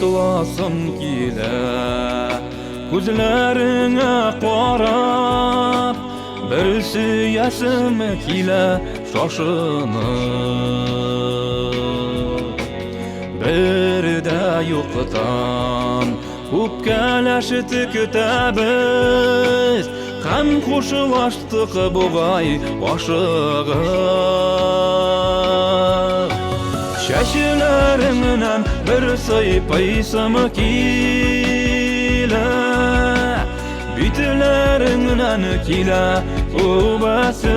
Йокласым килә. Күзләреңә карап, бер сөясем килә шашынып. Бер дә юктан үпкәләштек тә без, һәм кушылаштык бугай ашыгып. Чәчләреңнән бер сыйпыйсым килә, битләреңнән килә үбәсем.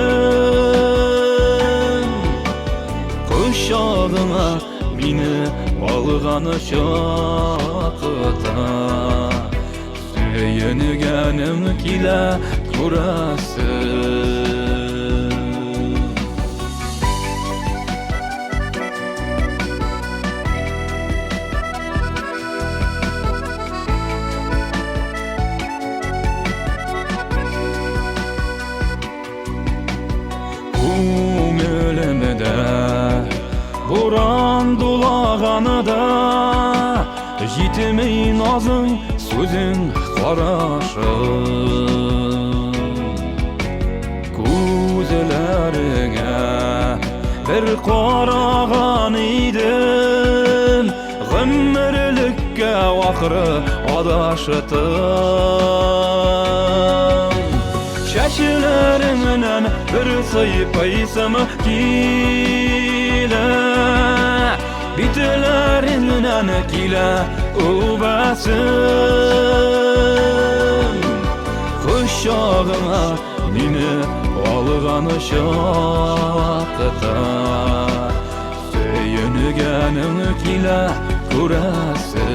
Кочагыңа мине алган чакта, сөенгәнем килә, күрәсең. Күңелемдә буран дулаганда, җитми назың, сүзең, карашың. Күзләреңә бер караган идем, гомерлеккә ахры адаштым. Чәчләреңнән бер сыйпыйсым килә, битләреңнән килә үбәсем. Кочагыңа мине алган чакта, сөенгәнең килә, күрәсең.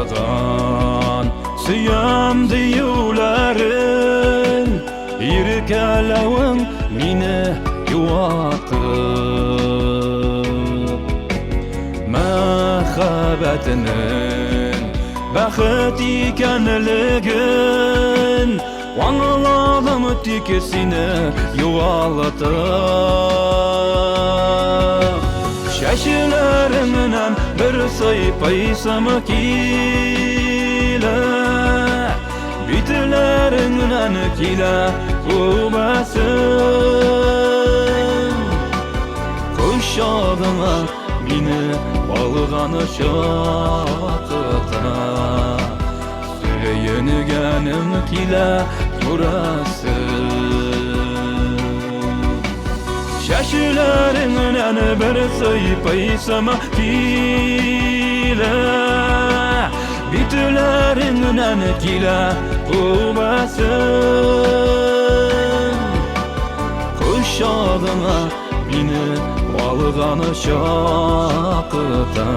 Сагынылган сөям диюләрең, иркәләвең мине юатып. Мәхәббәтнең бәхет икәнлеген аңладым тик сине югалтып. Чәчләреңнән бер сыйпыйсым килә, битләреңнән килә үбәсем. Кочагыңа мине алган чакта, сөенгәнем килә, күрәсең. Чәчләреңнән бер сыйпыйсым килә, битләреңнән килә үбәсем. Кочагыңа мине алган чакта,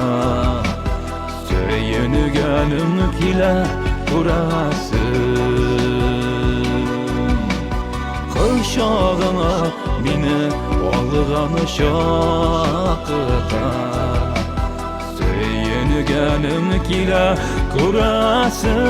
сөенгәнем килә, күрәсең. Кочагыңа мине алган чакта, сөенгәнем килә, күрәсең.